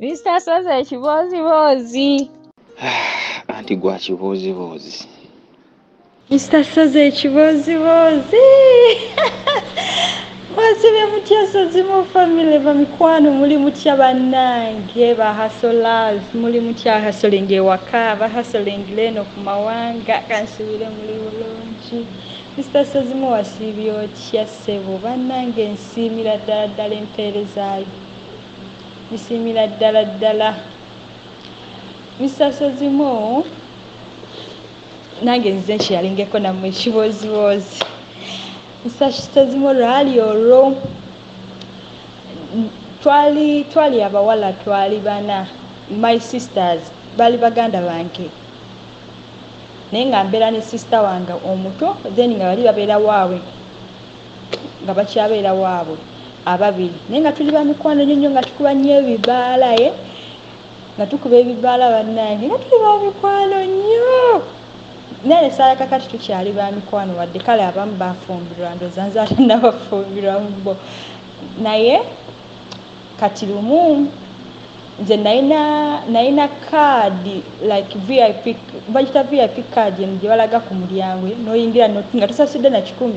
Mr. Ssozi ekibooziboozi. Anti gwa kibooziboozi. Mr. Ssozi ekibooziboozi. Mwasibye mutya Ssozi mu family, bamikwano muli mutya bannange ba hustlers, muli mutya hustling ewaka, ba hustling eno ku mawanga, kansubire muli bulungi. Mr. Ssozi mu wasiibye otya ssebo? Bannange nsiimira ddala ddala empeerezaayo. Nsiimira ddala ddala. Mr. Ssozi mu nange nze nkyalingeko nammwe ekibooziboozi. Mr. Ssozi mu lwali olwo twali abawala twali bana, my sisters bali baganda bange, naye nga mbeera ne sister wange omuto, then nga bali babeera waabwe, nga bakyabeera waabwe ababiri, naye nga tuli bamikwano nnyo nnyo, nga tukuba nnyo ebibaala, nga tukuba ebibaala bannange, nga tuli bamikwano nnyo. Naye essaala kakati tukyali bamikwano, wadde kale abamu bafumbirwa, ndowooza nze ate nabafumbirwa mu bo. Naye kati lumu nze nalina kaadi like VIP, bagiyita VIP card eno gye balaga ku mulyango n'oyingira nga tosasudde na 100.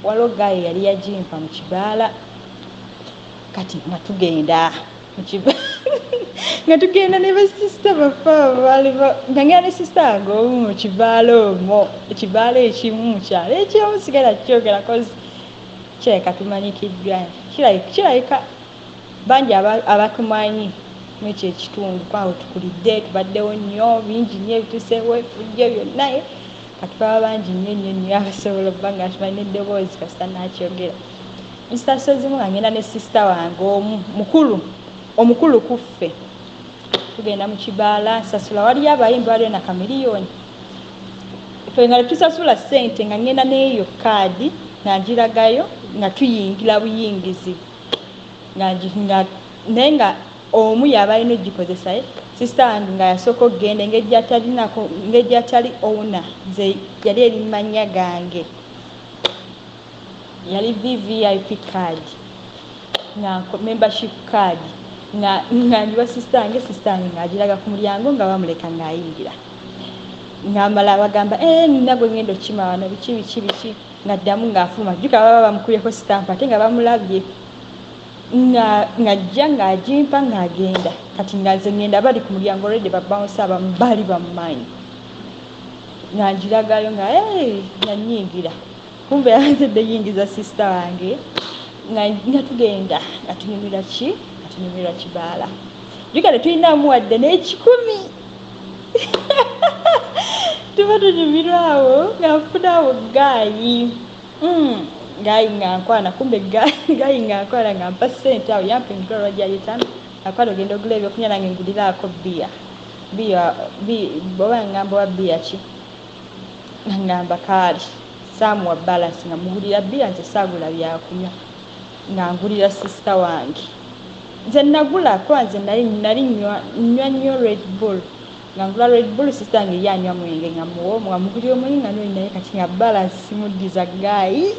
Waliwo guy yali yagimpa mu kibaala, kati nga tugenda mu kibaala nga tugenda ne basisita baffe abo baali nga ngenda ne sisita wange omu mu kibaala omwo, ekibaala ekimu mu kyalo ekimu, sigala kukyogera cause kirabika tumanyikiddwa, kirabika bangi abatumanyi mwekyo ekitundu, kubanga we tukulidde tubaddewo nnyo, bingi nnyo ebituuseewo, effujjo byonna, kati baba bangi nnyo nnyo nnyo abasobola okuba nga tumanyi n'eddoboozi kasita naakyogera. Mr. Ssozi mu nga ngenda ne sisita wange omu mukulu, omukulu ku ffe, tugenda mu kibaala, nsasula, waliyo abayimbi, waliyo na Chameleone, ffe nga tetusasula ssente, nga ngenda n'eyo kaadi nga ngiragayo, nga tuyingira buyingizi, naye nga omu yaba alina ogikozesa, sisita wange nga yasooka okugenda, engeri gy'atalinako, engeri gy'atali owner, nze yali eri mu mannya gange, yali VVIP card, nga membership card, nga ngiwa sisita wange, sisita wange ng'agiraga ku mulyango, nga bamuleka ng'ayingira. Ng'amala abagamba, nina gwe ngenda okukima wano, biki biki biki, ng'addamu ng'afuluma, jjukira baba bamukubyeko sitampu ate nga bamulabye, ng'ajja ng'agimpa ng'agenda. Kati nga nze ngenda bali ku mulyango already ba bouncer abamu baali bamumanyi, nga ngiragayo nga nga nnyingira, kumbe yanzedde yingiza sisita wange, nga tugenda nga tunyumirwa ki, nga tunyumirwa kibaala, jjukira tetulinamu wadde n'ekikumi. Tuba tunyumirwa awo nga nfuna awo guy, guy nga nkwana, kumbe guy nga nkwana nga mpa ssente awo, yampa emitwalo gyali 5, akwana ogenda ogula ebyokunywa nange nguliraako bbiya, bw'oba ngamba oba bbiya ki, ngamba kaali saamuwa balance, nga mugulira bbiya, nze saagula byakunywa, nga ngulira sisita wange. Nze nagula kuba nze nali nywa nnyo Red Bull, nga ngula Red Bull, sisita wange ye anywa mwenge, nga muwa, nga mugulira omwenge, nga n'oli naye kati nga balance simuddiza guy.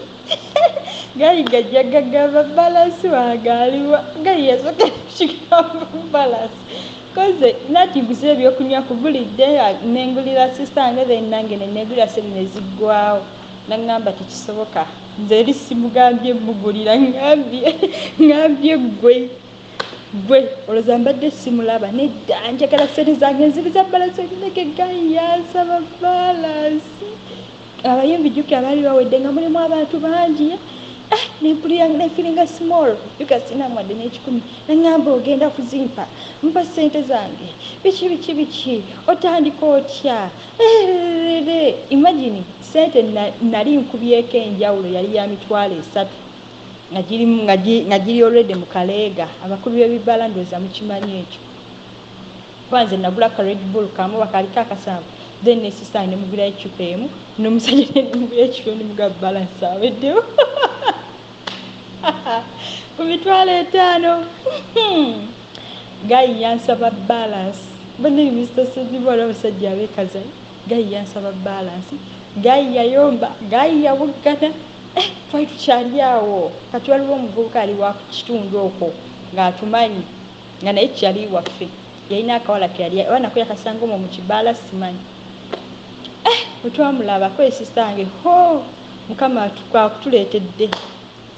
Guy gajja gagamba balance wange aliwa, guy yasooka kugamba balance, koze nati nguze ebyokunywa kugulidde, nengulira sisita wange, then nange ne neegulira ssente ne ziggwawo. Naŋŋamba tekisoboka, nze eri simugambye mugulira, ŋŋambye ggwe gwe olowooza mbadde simulaba, nedda njagala ssente zange nziriza balance. Ndeke guy yansaba balance. Abayimbi jjukira baali bawedde, nga mulimu abantu bangi, nempulira nefeelinga small, jjukira sirinamu wadde n'ekikumi. Naŋŋamba ogenda kuzimpa, mpa ssente zange, biki biki biki, otandika otya? Imagine ssente nali nkubyeko enjawulo yali ya 30,000, nga giri already mu kaleega. Abakubi b'ebibaala ndowooza mukimanyi ekyo, kuba nze nagula ka Red Bull kamu bakaliko akasanvu, then ne sister ne mugulayo eccupa emu, n'omusajja ne mugulayo eccupa emu, ne mugamba balance aweddewo ku 50,000. Guy yansaba balance. Bannange Mr. Ssozi waliwo abasajja abeekaza, guy yansaba balance, guy yayomba, guy yawoggana. Twali tukyali awo, kati waliwo omuvubuka ali wa ku kitundu okwo ng'atumanyi. Nga naye kyali waffe. Yalina akawala ke yali oba nako yakasanga omwo mu kibaala simanyi. Bwe twamulabako sister wange, ho Mukama akutuleetedde,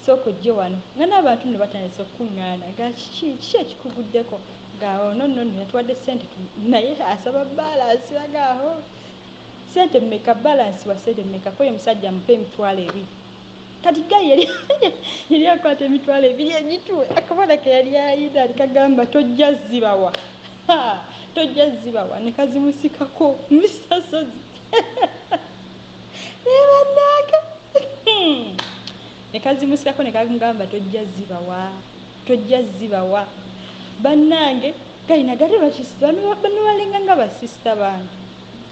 sooka ojje wano. Nga n'abantu nno batandise okukuŋŋaana nga kiki kiki ekikuguddeko, nga ono nno nno yatuwadde ssente naye asaba balance agaaho ssente mmeka, balance wa ssente mmeka, ko ye musajja amupe 20,000. Kati guy yali akwata 20,000 egituwe akabona ke yali ayina alikagamba tojja zibawa, tojja zibawa, ne kazimusikako Mr. Sozi. Naye bannange ne kazimusikako ne kagamba tojja zibawa, tojja zibawa. Bannange galina gate bano balinga nga basisita bange.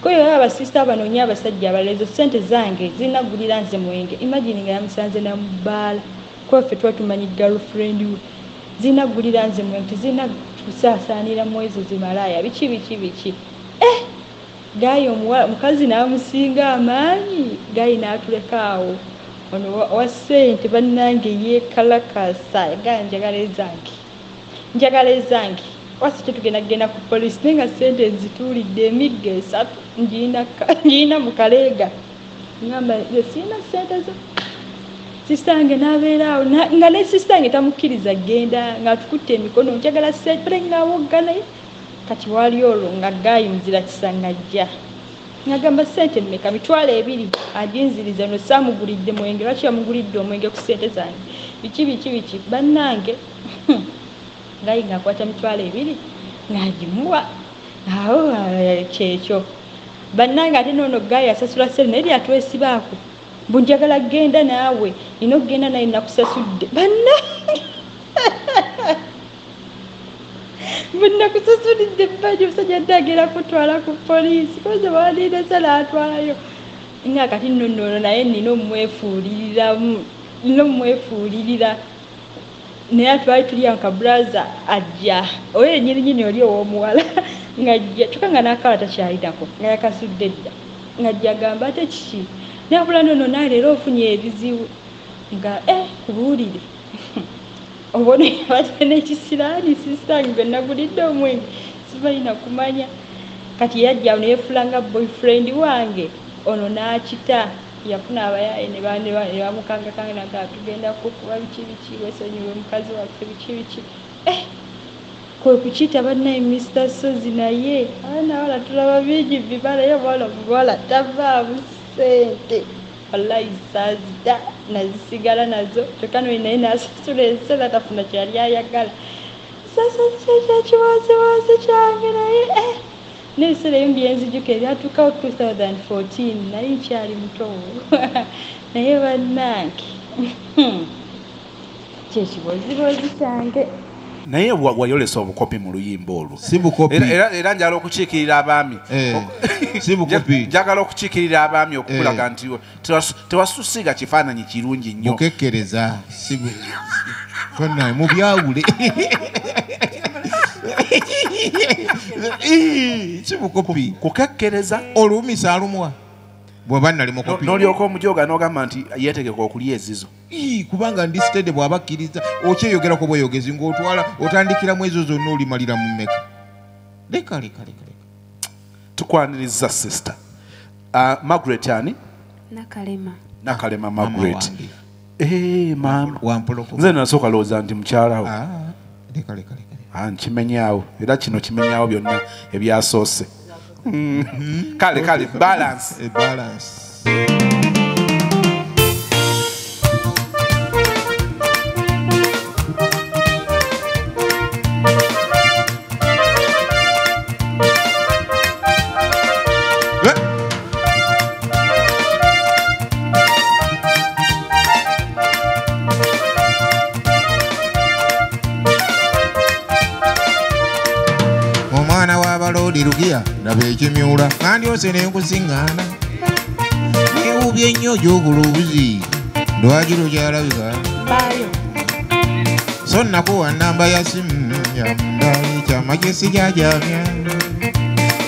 Ko yo abasisita banoonya abasajja abalala, ezo ssente zange zinagulira nze mwenge. Imagine nga yamusanze na mu bbaala, kuba ffe tuba tumanyi girlfriend we. Zinagulira nze mwenge, tezirina kusaasaanira mu ezo zimalaaya biki biki biki. Guy omukazi n'amusinga amaanyi, guy n'atuleka awo. Ono wa ssente bannange yeekalakasa, guy njagala ezange, njagala ezange. Wasi tetugenda kugenda ku poliisi, naye nga ssente nzituulidde emiggo 3 ngirina mu kaleega. Ngamba nze sirina ssente zo. Sister wange n'abeera awo, nga ne sister wange tamukkiriza genda, ng'atukutte emikono, njagala ssente, pale ng'awogga naye. Kati waali olwo nga guy muzira kisa ng'ajja. Ng'agamba ssente mmeka, 20,000 aginziriza, no saamugulidde mwenge, lwaki yamugulidde omwenge ku ssente zange? Biki biki biki, bannange. Guy ng'akwata 20,000 ng'agimuwa. Awo kyekyo. Bannange ate n'ono guy asasula ssente naye lyatwesibaako. Mbu njagala genda naawe, nina okugenda naye nakusasudde. Bannange. Mbu nakusasulidde bbanja, omusajja adde agenda kutwala ku poliisi, koze bawandiise n'atwalayo. Nga kati nno nno naye nina omwefuuliriramu, nina omwefuulirira. Naye twali tuli awo kabulaza ajja, oyo yennyini nnyini oli ow'omuwala ng'ajja, kyokka nga n'akawala takyalinako, nga yakasudde dda. Ng'ajja agamba ate kiki? Nabula nno nno leero ofunye ebizibu. Nga kubuulire. Obona yabadde n'ekisiraani sister wange gwe nagulidde omwenge, sibalina kumanya. Kati yajja awo ne yeefuula nga boyfriend wange, ono n'akita. Yafuna abayaaye ne bamukangakanga n'agamba tugenda kukuba biki biki, weesonyiwe mukazi waffe biki biki. Kwe kukiyita bannaye Mr. Sozi naye abaana abawala tulaba bingi bibala, ye omuwala omuwala tavaamu ssente. Wallahi saazita nazisigala nazo, kyokka n'oyo naye n'asasula ensala tafuna kye yali ayagala. Sasa kyo ekibooziboozi kyange naye n'ebiseera ebimu bye nzijuka ebyatuukawo 2014 nali nkyali muto. Naye bannange kye kibooziboozi kyange. Naye wayolesa obukopi mu luyimba olwo. Si bukopi. Era njagala okukiikirira abaami. Si bukopi. Njagala okukiikirira abaami okukulaga nti tewasusiga kifaananyi kirungi nnyo. Mukekkereza. Si konna mubyawule. Si bukopi. Kukekkereza. Olumisa alumwa. Bw'aba nali mukopi. N'olyoka omujoga n'ogamba nti yeetegeka okulya ezizo. Kubanga ndi steady bw'abakkiriza okyeyogerako bweyogezi ng'otwala otandikiramu ezo zonna olimalira mu mmeka. Leka leka leka leka. Tukwaniriza sister. Margaret ani? Nakalema. Nakalema Margaret. Mama. Wampoloko. Nze nasooka lowooza nti mukyala wo. Leka leka leka. Nkimenyaawo era kino kimenyaawo byonna ebyasoose. Kale kale balance. Balance. Omwana w'abaloodi Lugiya ndaba ekimyula nandyose ne nkusiŋŋaana neewubye ennyo gy'ogula obuzi lwaki lukyalabika so nakuwa nnamba ya simu ya munda ekyama kye sikyajamya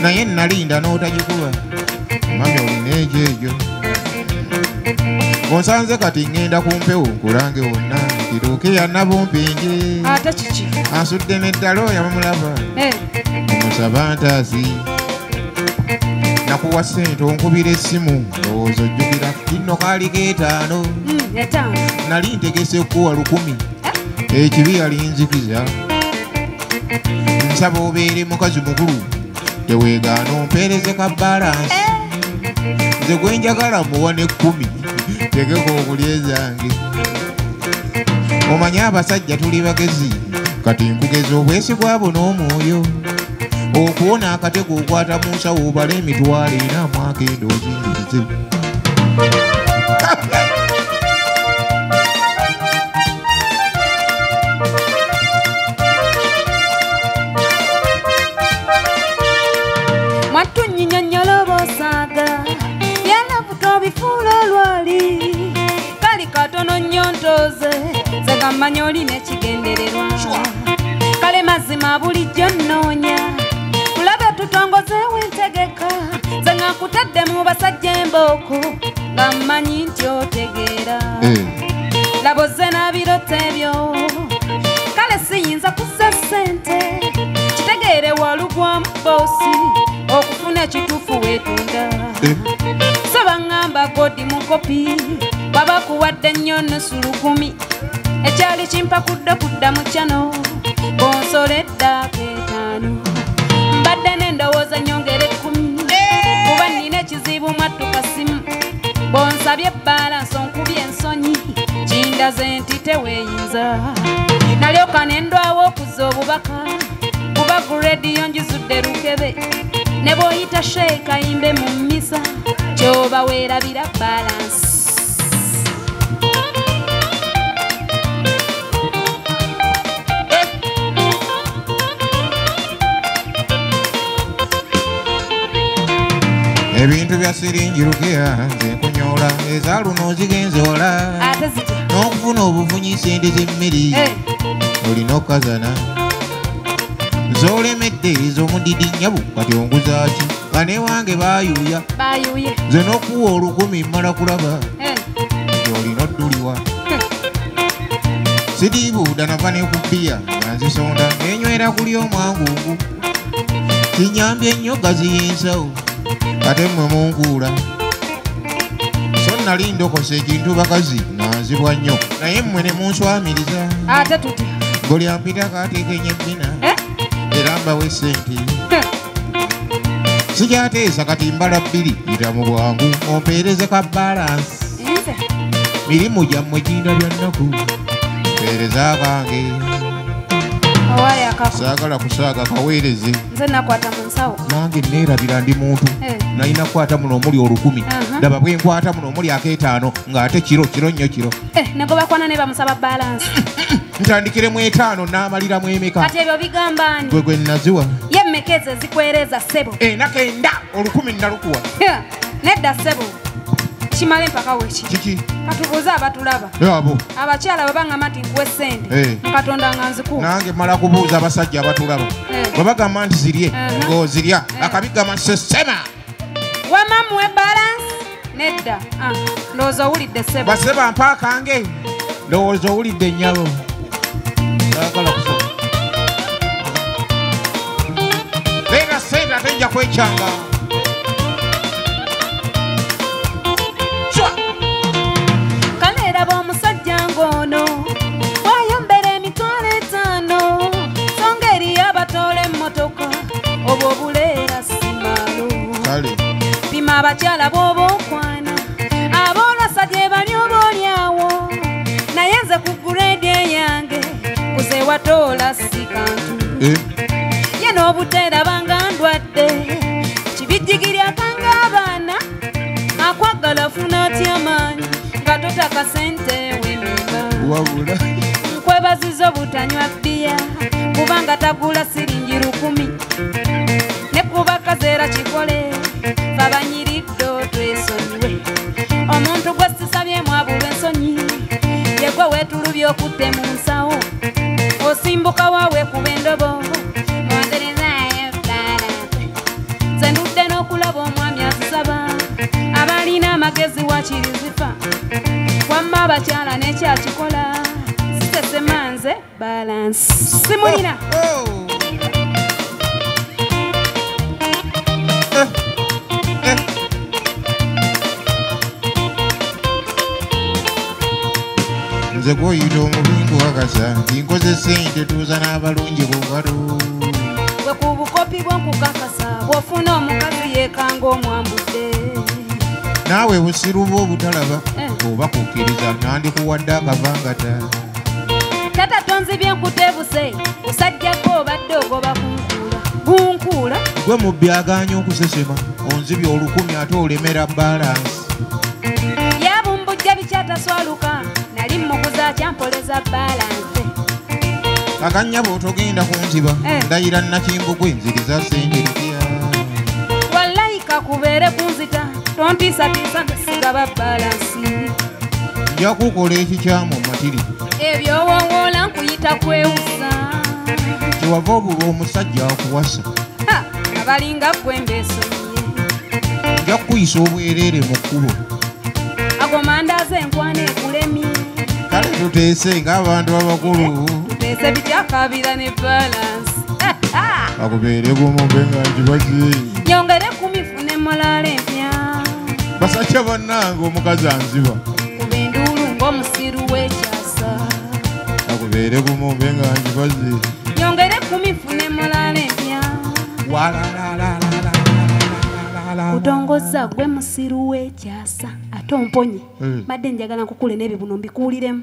naye nalinda n'otagikuba mami olina ekyejo. Onsanze kati ŋŋenda ku mpewo nkulange wonna nti Kirukiya nabumpingi. Ate kiki? Asudde n'eddalo yamulaba. Omusaba ntaasi. Nakuwa ssente onkubira essimu ndowooza ojjukira kino kaali k'etaano. Etaano. Nali ntegese kuwa 1000. Ekibi yali nzikiza. Nsaba obeere mukazi mukulu teweegaana ompeereze ka balansi. Nze gwe njagala muwa ne 10 tegeka okulya ezange. Omanye abasajja tuli bagezi kati nkugeza obwesigwa bwo n'omwoyo. Okuwona akatego okwata mu nsawo obale 400 mwaka endoozi. Mwatunyinyonnyola obosaaga byanavuta obifuula olwali kali katono nnyo ntooze nze nga mmanyi olina ekigendererwa. Kale mazima bulijjo nnoonya kulabe tutongozeewo entegeka nze nga nkutadde mu basajja embooko nga mmanyi nti otegeera. Laba ozze n'abirota ebyo kale siyinza kuzza ssente kitegeere walugwamu boosi okufuna ekituufu weetunda. So baŋŋamba godi mukopi baba kuwadde nnyo 50,000 ekyali kimpakudde kudda mu kyano bonsoledda 5. Mbadde n'endowooza nnyongera 10 kuba nnina ekizibu mwattuka simu bonsabye ebbalansi onkubye ensonyi kindaze nti teweeyinza. Nalyoka ne ndwawo okuzza obubaka kuba ku rediyo njizudde lukebe ne bw'oyita sheeka yimbe mu mmisa kyoba weerabira balansi. Ebintu bya siringi Rukiya nze nkunyola eza luno zigenze wala. Ate zitya? N'okufuna obufunyi ssente z'emmere olina okukazana. Z'olemedde ez'omudidi nnyabo kati onguza ki? Nga newange baayuuya. Baayuuye. Nze n'okuwa 1000 mmala kulaba nti olina odduliwa. Sidiibuuda nava ne ku bbiya nga nzisonda nenywera kuli omwangungu. Kinyambye nnyo gaziya ensawo ate mmwe munkuula. So nali ndokosa ekintu bakazi nga nzibwa nnyo naye mmwe ne munswamiriza. Ate tutya? Buli ampitako ateekenya ebbina era mbawa essente. Sikyateesa kati mbala 2 yita mu bwangu ompeereze ka balansi. Mirimu gyammwe gindabya nnaku mpeereza akange. Saagala kusaaga kaweereze. Nze nakwata mu nsawo. Nange neerabira ndi muntu. Nalina kukwata muno omuli 1000. Ndaba bwe nkwata muno omuli 5 ng'ate kiro kiro nnyo kiro. Nego bakwana ne bamusaba balansi. Ntandikiremu 5 n'amaliramu emeka. Kati ebyo bigamba ani? Gwe gwe naziwa. Ye mmeka ezo ezikwereeza ssebo? 9 1000 nalukuwa. Nedda ssebo. Kimale mpaka weki. Kiki? Katubuuze abatulaba. Abo. Abakyala bwe baŋŋamba nti nkuwe ssente. Katonda nga nzikuwa. Nange mmala kubuuza abasajja abatulaba. Bwe bagamba nti zirye ng'ozirya. Akabigamba sesema. Wamma muwe balansi? Nedda. Ndowooza owulidde ssebo. Baseba mpa akange. Ndowooza owulidde nnyabo. Saagala kusoma. Leeta ssente ate nja kwekyanga. Kaleeraba omusajja ng'ono bw'ayombera 5,000 so ng'eriyo abatoola emmotoka obwo obuleera simaalo. Pima abakyala bw'oba okwana aboolasa gye bali oba oli awo naye nze ku gureedi eyange kuze watoola si kantu. Ye n'obuteeraba nga ndwadde kibijjigiri akanga abaana akwagala funa atya amaanyi nga totaka ssente wemimba. Wabula. Nkwebaziza obutanywa bbiya kubanga tagula siringi 1000 ne kuba kazeera kikole fe abanyiridde otwesonyiwe. Omuntu gwe sisabyemu abulwa ensonyi ye gwe weetulubye okutte mu nsawo osimbuka waweekuba endobo monderezaayo balansi. Nze ndudde n'okulaba omwami azisaba abalina amagezi wakiri zifa wamma abakyala n'ekyakikola balance simulina. Nze gwoyita omubingu wakasa nkoze ssente tuuza n'abalungi ku ngalo. Gwe ku bukopi bwo nkukakasa bw'ofuna omukazi yeekanga omwambudde. Naawe busiru bwo obutalaba oba kukkiriza nandikuwadde akavangata. Tata tonzibye nkuteebuse osajjako obadde ogoba kunkuula bunkuula. Gwe mubbi agaanye okusesema onzibye 1000 ate olemera balansi. Yabumbujja bikyataswaluka nali mmuguza kyampoliza balansi. Akanya bw'otogenda kunziba ndayira Nakimbugwe nziriza ssente mpya. Wallahi kakubeere kunzita tontiisatiisa sigaba balansi. Nja kukola ekikyamu matiri. Ebyowoola nkuyita kwewusa. Kyewava obulwa omusajja akuwasa. Abalinga ggwe mbeesonyiye. Nja kukuyisa obwereere mu kkubo. Ago mandaazi enkwana ekulemye. Kale tuteese ng'abantu abakulu. Tuteese bityakaabira ne balansi. Akubeere gumumbe nga nkibaze. Nyongere 10 fune mulaala empya. Basajja bannange omukazi anziba. Kuba enduulu ng'omusiru w'ekyasa. Akubeere gumumbe nga nkibaze. Nyongere 10 fune mulaala empya. Kutongoza gwe musiru w'ekyasa ate omponye. Mbadde njagala nkukule n'ebibuno mbikuwuliremu.